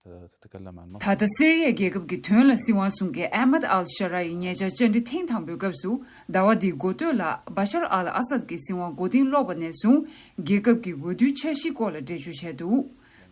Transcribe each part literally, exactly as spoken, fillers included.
ད་ལྟ་སི་རི་ཡའི་རྒྱལ་ཁབ་ཀྱི་དོན་ལ་སྲིད་དབང་བཟུང་མཁན་ཨ་མད་ཨལ་ཤ་ར་ཡི་ཉེ་ཆར་བཅར་འདྲི་ཐེངས་དང་པོའི་སྐབས་སུ། ཟླ་བ་འདིའི་འགོ་སྟོད་ལ་བ་ཤར་ཨལ་ཨ་སད་ཀྱི་སྲིད་དབང་མགོ་རྟིང་སློག་པ་ནས་བཟུང་རྒྱལ་ཁབ་ཀྱི་འོས་བསྡུའི་འཆར་གཞིའི་སྐོར་ལ་འགྲེལ་བརྗོད་བྱས་འདུག་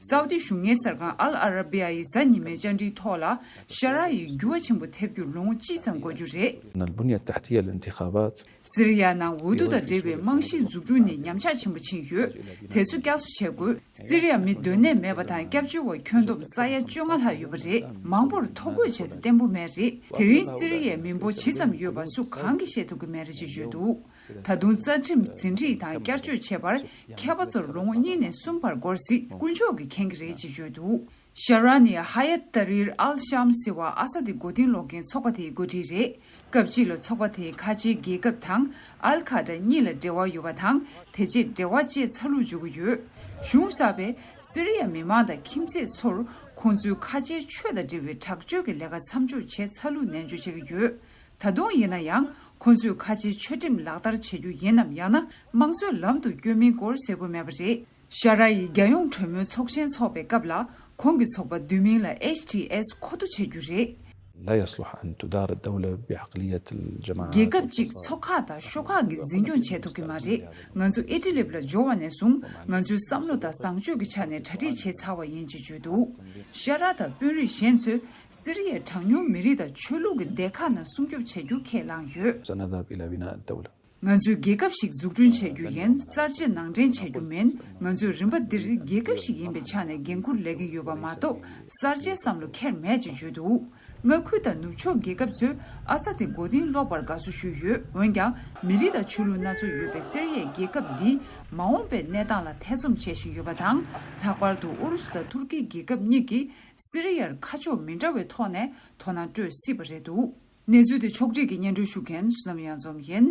སའུ་ཏི་གཞུང་གཉེར་གསར་ཁང་ཨལ་ཨ་ར་བི་ཡ་ཡི་གཟའ་ཉི་མའི་བཅར་འདྲིའི་ཐོག་ལ་ཤ་ར་ཡིས་འགྱུར་བ་ཆེན་པོ་ཐེབས་རྒྱུར་ལོ་ངོ་གཅིག་ཙམ་འགོར་རྒྱུ་རེད། البنية التحتية للانتخابات སི་རི་ཡ་ནང་འོས་བསྡུ་དང་འབྲེལ་བའི་རྨང་གཞིའི་འཛུགས་སྐྲུན་ནི་ཉམས་ཆག་ཆེན་པོ་ཕྱིན་ཡོད། དེ་ཚོ་བསྐྱར་གསོ་བྱེད་དགོས། སི་རི་ཡ་མི་སྡོད་གནས་མེད་པ་དང་སྐྱབས་བཅོལ་བ་ཁྱོན་བསྡོམས་ས་ཡ་བཅོ་ལྔ་ལྷག་ཡོད་པ་རེད། མང་པོར་ཐོ་འགོད་བྱེད་ས་བརྟན་པོ་མེད་རེད། དེ་རིང་སི་རི་ཡའི་མི་འབོར་ཇི་ཙམ་ཡོད་པ་སུ་གང་གིས་ཤེས་ཐུབ་ཀྱི་མེད་རེད་ཅེས་བརྗོད་འདུག་ད་དུང་རྩ་ཁྲིམས་ཟིན་བྲིས་དང་བསྐྱར་བཅོས་བྱེད་པར་མཁས་པ་ཚོར་ལོ་ངོ་གཉིས་ནས་གསུམ་བར་འགོར་སྲིད། དཀོན་མཆོག་གིས་མཁྱེན་གྱི་རེད་ཅེས་བརྗོད་འདུག་ཤ་ར་ནི་ཧ་ཡད་ཏ་རིར་ཨལ་ཤམ་ཟེར་བ་ཨ་ས་དེ་འགོ་རྟིང་སློག་མཁན་ཚོགས་པ་དེའི་འགོ་ཁྲིད་རེད། སྐབས་གཅིག་ལ་ཚོགས་པ་དེའི་ཁ་ཆེའི་རྒྱལ་ཁབ་དང་ཨལ་ཁ་ཏྲ་གཉིས་ལ་འབྲེལ་བ་ཡོད་པ་དང་། དེ་རྗེས་འབྲེལ་བ་བཅད་ཚར་ལུགས་འཇོག་གི་ཡོད། གཞུང་གསར་པས་སི་རི་ཡ་མི་མང་དང་ཁྱིམ་མཚེས་ཚོར་ཁོང་ཚོའི་ཁ་ཆེའི་ཆོས་དང་འབྲེལ་བའི་དྲག་སྤྱོད་ཀྱི་ལས་ཀ་མཚམས་འཇོག་བྱས་ཚར་ལུགས་ནན་བརྗོད་བྱེད་ཀྱི་ཡོད། ད་དུང་ཡིན་ན་ཡང་ཁོང་ཚོས་ཁ་ཆེའི་ཆོས་ཁྲིམས་ལག་བསྟར་བྱེད་རྒྱུ་ཡིན་ནམ། ཡང་ན་དམངས་གཙོའི་ལམ་དུ་བསྐྱོད་མིན་སྐོར་གསལ་པོ་མེད་པ་རེད། ཤ་ར་ཡིས་རྒྱལ་ཡོངས་གྲོས་མོལ་ཚོགས་ཆེན་འཚོགས་པའི་སྐབས་ལ་ཁོང་གི་ཚོགས་པ་བསྡུས་མིང་ལ་ཨེཆ་ཊི་ཨེས་མཁོ་བསྡུ་བྱ་རྒྱུ་རེད། لا يصلح أن تدار الدولة بعقلية الجماعات རྒྱལ་ཁབ་གཅིག་ཚོགས་ཁག་དང་ཤོག་ཁག་གིས་འཛིན་སྐྱོང་བྱེད་ཐུབ་ཀྱི་མ་རེད། ང་ཚོ་ཨི་ཏི་ལིབ་ལ་འབྱོར་བ་ནས་བཟུང་ང་ཚོའི་བསམ་བློ་དང་བཟང་སྤྱོད་ཀྱི་ཆ་ནས་གྲ་སྒྲིག་བྱས་ཚར་བ་ཡིན་ཅེས་བརྗོད་འདུག་ཤ་ར་དང་དཔོན་རིགས་གཞན་ཚོས་སི་རི་ཡའི་གྲངས་ཉུང་མི་རིགས་དང་ཆོས་ལུགས་ཀྱི་སྡེ་ཁག་རྣམས་སྲུང་སྐྱོབ་བྱ་རྒྱུ་ཁས་བླངས་ཡོད། سنذهب إلى بناء الدولة. ང་ཚོས་རྒྱལ་ཁབ་ཞིག་འཛུགས་སྐྲུན་བྱ་རྒྱུ་ཡིན། གསར་བརྗེ་ནང་འདྲེན་བྱ་རྒྱུ་མིན། ང་ཚོས་རིམ་པ་འདིར་རྒྱལ་ཁབ་ཞིག་ཡིན་པའི་ཆ་ནས་འགན་འཁུར་ལེན་གྱི་ཡོད་པ་མ་གཏོགས་གསར་བརྗེའི་བསམ་བློ་འཁྱེར་མེད་ཅེས་བརྗོད་འདུག་མངའ་ཁུལ་དང་ནུབ་ཕྱོགས་རྒྱལ་ཁབ་ཚོས་ཨ་ས་དེ་མགོ་རྟིང་སློག་པར་དགའ་བསུ་ཞུས་ཡོད། འོན་ཀྱང་མི་རིགས་དང་ཆོས་ལུགས་སྣ་ཚོགས་ཡོད་པའི་སི་རི་ཡའི་རྒྱལ་ཁབ་འདི་མ་འོངས་པའི་གནས་སྟངས་ལ་ཐེ་ཚོམ་བྱེད་བཞིན་ཡོད་པ་དང་། ལྷག་པར་དུ་ཨུ་རུ་སུ་དང་ཐུར་ཀི་རྒྱལ་ཁབ་གཉིས་ཀྱིས་སི་རི་ཡར་ཁ་ཕྱོགས་མི་འདྲ་བའི་ཐོག་ནས་དོ་སྣང་སྤྲོད་སྲིད་པ་རེད་འདུག་གནས་ཚུལ་དེ་ཕྱོགས་སྒྲིག་གིས་སྙན་སྒྲོན་ཞུ་མཁན་བསོད་ནམས་གཡང་འཛོམས་ཡིན།